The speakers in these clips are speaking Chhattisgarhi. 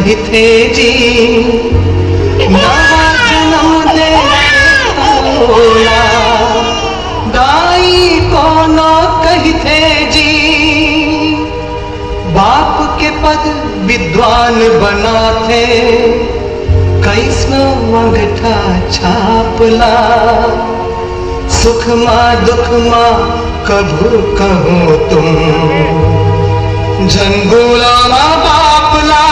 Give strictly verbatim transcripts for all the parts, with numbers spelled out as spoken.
कहिथे जी, नवा जनम दे तोला, दाई कोनो कहिथे जी। बाप के पद विद्वान बनाथे, कइसनो अंगठा छापला। सुख मा दुख मा कभू कहूँ तुम, झन भूला मा बाप ला।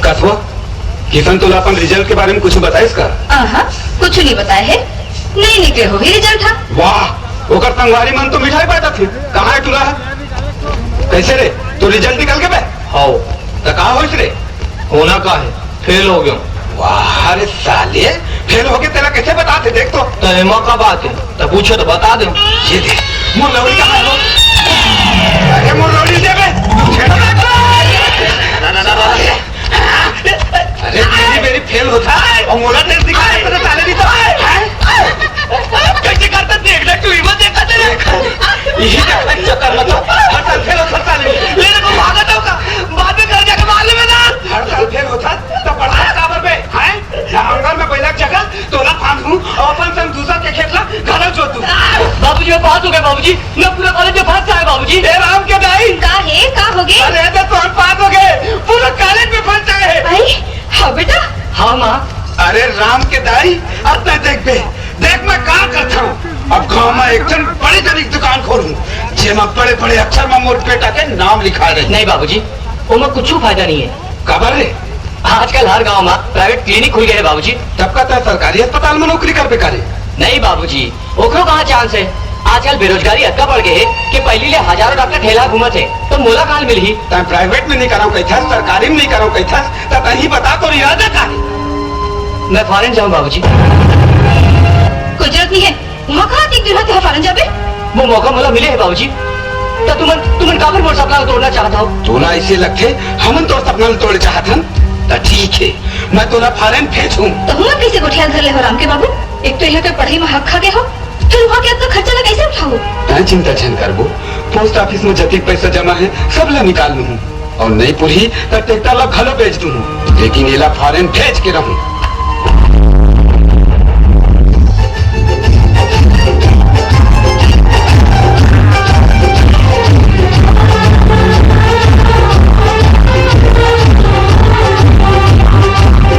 का हुआ? किशन तोला अपन रिजल्ट के बारे में कुछ बताइस का? आहा, कुछ नहीं बताया है। नहीं निकले हो ही रिजल्ट हा। वाह, ओकर संगवारी मन तो मिठाई बांटत हे। कहाँ है टुरा? कैसे रे, तो रिजल्ट निकल के बे? हाओ। त का होइस रे? होना का है, फेल हो गयो। वाह रे साले, फेल हो गए तेला कैसे बताते, देख तो। त एमा का बात है, त पूछो त बता दे। ये दे, मोर लौड़ी कहाँ है वो? अरे मोर लौड़ी दे बे। अरे मेरी, मेरी फेल होता और मोला टेस्ट दिखा देता तो साले भी तो। हैं? कैसे करता, देखना क्यों हिम्मत देखा तेरे? यही क्या है चक्कर में तो हर साल फेल होता साले। लेने को भागा था का, बाद में घर जाके मार ले ना। हर साल फेल होता तो पढ़ता काबर बे, हैं? जहाँ घर में बैलक जगह तोला फांद दूं और अपन संग दूसर के खेत ला घलो जोत दूं। बाबूजी, मैं पास हो गया बाबूजी, मैं पूरा कॉलेज में फर्स्ट आया बाबूजी। ए राम के दाई। का है, का हो गए? अरे तो हम पास हो गए, पूरा कॉलेज में फर्स्ट आए। आई, हाँ बेटा। हाँ माँ। अरे राम के दाई, अब मैं देख बे, देख मैं का करता हूँ। अब गांव में एक ठन बड़ी तरीक दुकान खोलूं, जेमा बड़े बड़े अक्षर में मोर बेटा के नाम लिखा रहे। नहीं बाबूजी, ओमा कुछ फायदा नहीं है। काबर रे? आजकल हर गांव में प्राइवेट क्लिनिक खुल गए है बाबूजी। तब का तैं सरकारी अस्पताल में नौकरी करबे का रे? नहीं बाबूजी, ओकरो कहाँ चांस है? आजकल बेरोजगारी अतका बढ़ गए है कि पहली ले हजारों डॉक्टर ठेला घूमत है, तो मोला कहाँ मिलही? तैं प्राइवेट में नहीं कराऊं कहिथस, सरकारी में नहीं कराऊं कहिथस, त तहीं बता तोर इरादा का है? मैं फॉरेन जाऊं बाबूजी। कोई जरूरत नहीं है, वहाँ कहाँ तीन दिन होते हैं फॉरेन जाबे? वो मौका मोला मिले है बाबूजी। त तुमन, तुमन काबर मोर सपना ला तोड़ना चाहत हो? तोला ऐसे लगथे, हमन तोर सपना ला तोड़े चाहत हन? त ठीक है, मैं तोला फॉरेन भेजहूँ। त हमन कैसे गोठिया धर ले हो राम के बाबू? एक तो यहाँ के पढ़ाई में हक खा गए हो, फिर वहाँ के अतना खर्चा ला कैसे उठाओ? तैं चिंता झन करबो, पोस्ट ऑफिस में जतिक पैसा जमा है, सब ला निकाल लूँ। और नहीं पुरही त ट्रैक्टर ला घलो बेच दूँ, लेकिन एला फॉरेन भेज के रहूँ।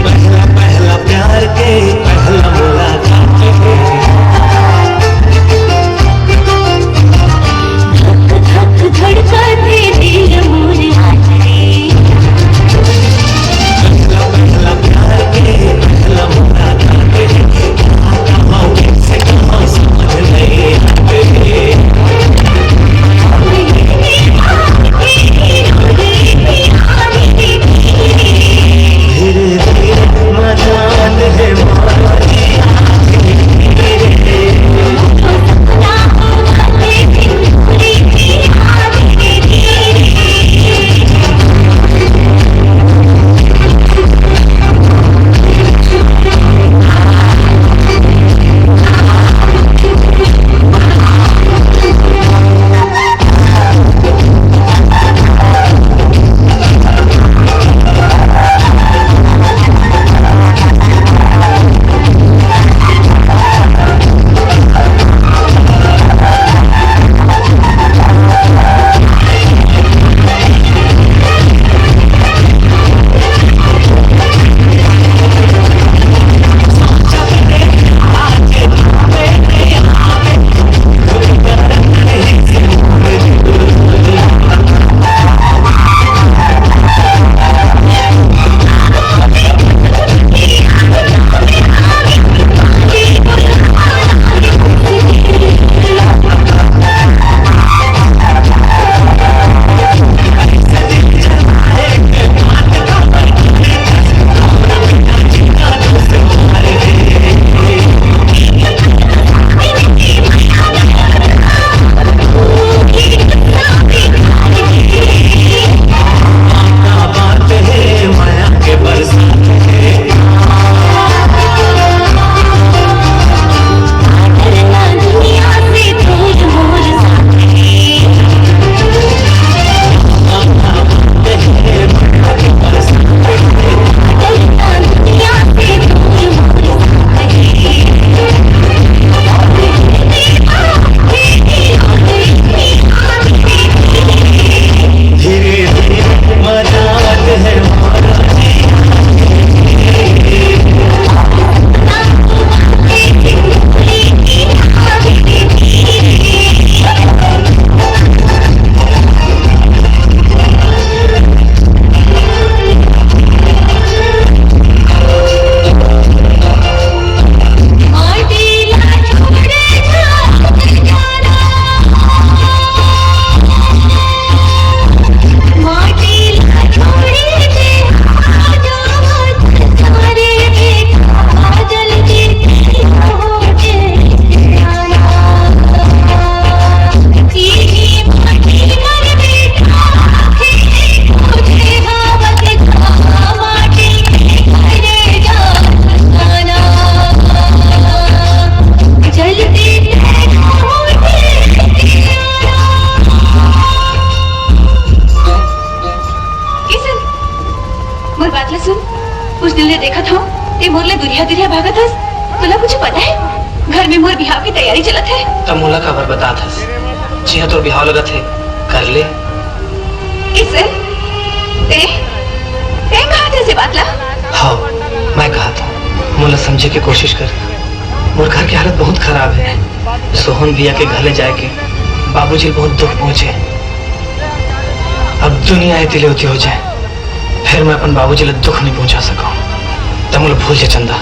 पहला पहला प्यार के पहला मुलाकात है। धक धक धड़कथे दिल मोर आज रे। पहला पहला प्यार के देखत हंव, ते मोर ले दुरिहा दुरिहा भागत हस। तोला कुछ पता हे? घर में मोर बिहाव के तैयारी चलत हे। त मोला काबर बतात हस? जिहां तोर बिहाव लगत हे, कर ले। किसन, ते, ते कहत हस ये बात ला? हां, मैं कहत हंव। मोला समझे के कोशिश कर। मोर घर के हालत बहुत खराब हे। सोहन भैया के घर ले जाए के बाबूजी ल बहुत दुख पहुंचे। अब दुनिया ए तिले उती हो जाए, फिर मैं अपन बाबूजी ल दुख नहीं पहुंचा सकंव। त मोला भूल जा चंदा।